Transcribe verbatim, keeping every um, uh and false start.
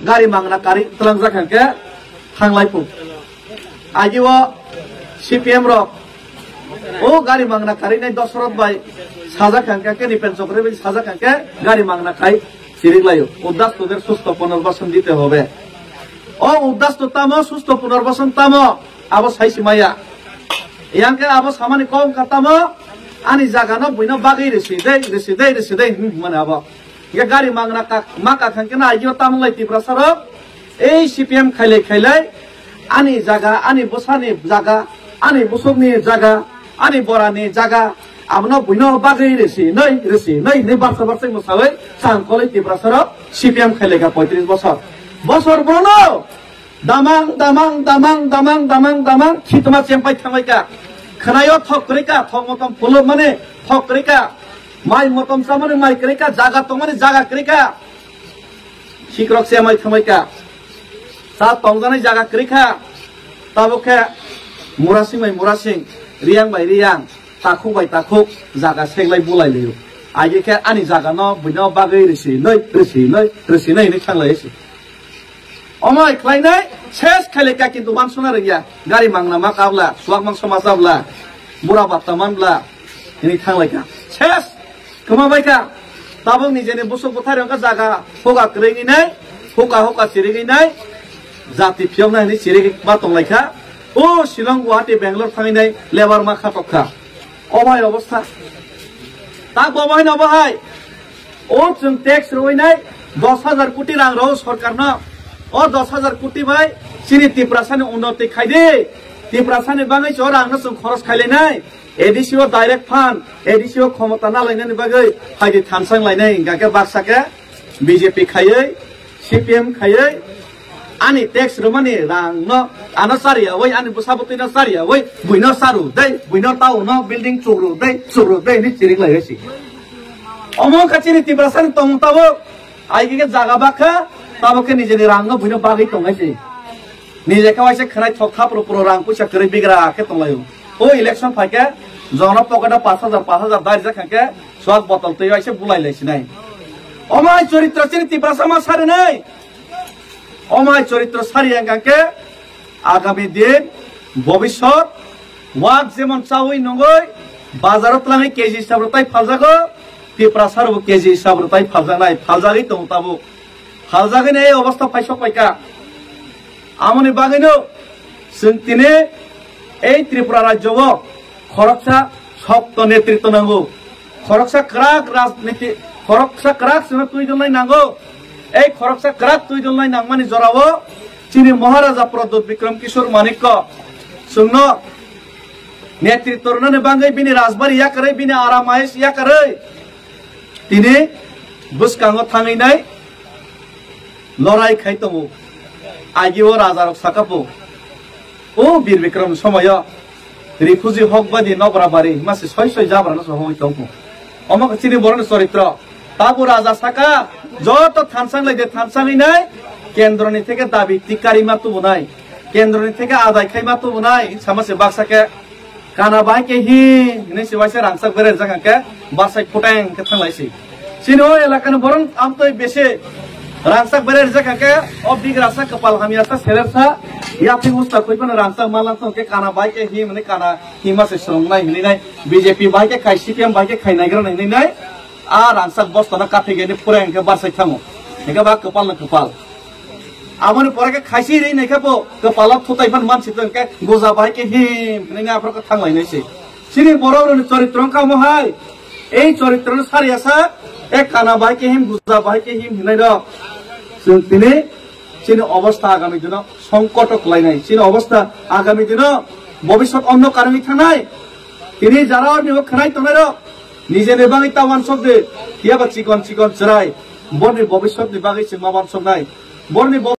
gari mangna kari tlangjak hwnkhe thanglai pung. Agi o C P M rok o gari mangna kari nai Dosoroth bai sajak hwnkhe, Nipen Chokri bai sajak hwnkhe gari mangna kai chirik laio. Uddasto der susto punarbasan dite hobe. O uddasto tamo, susto punarbasan tamo, abo sai si maya. Yang khe abo samani kok wngkha tamo, ani jaga no buino bagwi risi dei, risi dei, risi dei, hmm, mane abo. Ye gari mangna kak, ma kak hwnkhe na agio tamung lai Tiprasa rok, ei C P M khailai khailai, ani jaga, ani bwsani jaga, ani bwswkni jaga, ani borani jaga, abono buino bagwi risi nai, risi nai, hinwi barsa barsa mwsawi chang kolai Tiprasa rok C P M khailai kha poitris bosor. Bosor bono Damang, damang, damang, damang, damang, damang, khitma chempai thangbai ka. Khwnaio thok kwrwi ka, thok motom phuluk mani thok kwrwi ka. Mai motom chamani mai kwrwi ka, jaga tongmani jaga kwrwi ka. Khikrok chemai thangbai ka. Cha tongjanai jaga kwrwi kha. Tabuk khe murasing bai murasing, riyang bai riyang, takhuk bai takhuk, jaga seklai bulai laio. Agi khe ani jaga no buino bagwi risi nai, risi nai, risi nai hinwi thanglai si. Omo hai khlainai ses khailai ka, kintu wansuna rwngya. Gari mangna ma kabla, suak mangso ma chabla, bura batta manbla, hini thanglai ka. Ses kwma bai ka. Tabuk nijeni busuk bwthai rok jaga huka kwrwi nai, huka huka chirigwi nai, jati phiyokna hini chirigwi ma tonglai kha. O Shillong, Guwahati, Bangalore thangwi nai lebar ma khatok kha. Obo hai obostha. Tak bo obo hai no obo hai. O chwng tax rwinai dos hajar koti rang rw sorkarno. O dos hajar koti bai chini Tiprasani unnoti khaidi. Tiprasani bagwi se o rangno chwng khoros khailainai. A D C o direct fund, A D C o khomota nalainani bagwi phaidi thansang lainai hingkha khe baksa khe B J P khaiwi, C P M khaiwi, ani tax rwmani rangno ano chariyawi, ani bwsa bwtwino chariyawi, buino charu dei, buino tauno building chukru dei, chukru dei hinwi chirik lai si. Omo wngkha chini Tiprasani tongmung tabuk, ai khe jaga bakha, tabuk khe nijeni rangno buino bagwi tongnai si. Nije khe waisa khwnai thok thapro pro rang puisa kwrwi bigra khe tonglaio. O election phaikhe jono pocket o pash hajar, pash hajar dai rijak kha khe swak botol twi waisa bulai lai sinai. Omai choritro chini Tiprasa ma sarinai. Omai choritro sari ang khe agami din, bobisot, wak jemon chawi nungoi, bazaro twlangwi K G hisab rwtai phaljago, Tiprasa rwbo K G hisab rwtai phaljaknai, phaljagwi tongo tabuk. Phaljagwino ei obostha phaisok paikha. Amoni bagwino chwng tini ei Tripura rajyo o khoroksa sokto netritwo nango. Khoroksa kwrak rajniti, khoroksa kwrak chwngno twi donlai nango. Ei khoroksa kwrak twi donlai nangmani jorao chini Maharaja Pradyut Bikram Kishore Manikya chwngno netritwo rwnani bagwi bini rajbari yakarwi, bini aramais yakarwi tini bwskango thangwi nai lorai khai tongo. Agi o raja rok saka po, o Bir Bikram somoyo refugee hok badi nokra bari masi soi soi jabra no sohoi tongpo. Omo khe chini boroni choritro. Tabu raja saka joto thansang lai de thansang nai kendro ni theke dabi tikari ma tubu nai. Kendro ni theke adai khai ma tubu nai. Sama se baksa khe Kana bai khe hi hinwi se waisa rangchak berajak hwnkhe basai phuteng khe thanglai si. Chini o elakani borok amtwi besi rangchak berajak hwnkhe o bigrasa kwpal hamyasa selersa yapri usta khuiphano rangchak manlak hwnkhe kana bai khe hi hinwi kana hima se swrwngnai hinwi nai B J P bai khe khai C P M bai khe khai naigra hinwi nai. A rangchak bostano kaphigani phureng khe barsai thango. Hingkhe ba kwpal no kwpal. Aboni pore khe khaisi ri naikhe bo kwpalo thutai phan mansi tong khe goja bai khe him hinwi aphro khe thanglai nai se. Chini borok rokni choritro wngkha omo hai. Ei choritro no sariya sa, e kana bai khe him, goja bai khe him hinai rok. Chwng tini chini obostha agami dino songkoto kwlainai. Chini obostha agami dino bobisot onno karwi thangnai. Tini jara orni bo khwnai tongnai rok. Nijeni bagwi ta wansok de, phiya ba chikon chikon chwrai, borni bobiswtni bagwi se ma wansoknai. Borni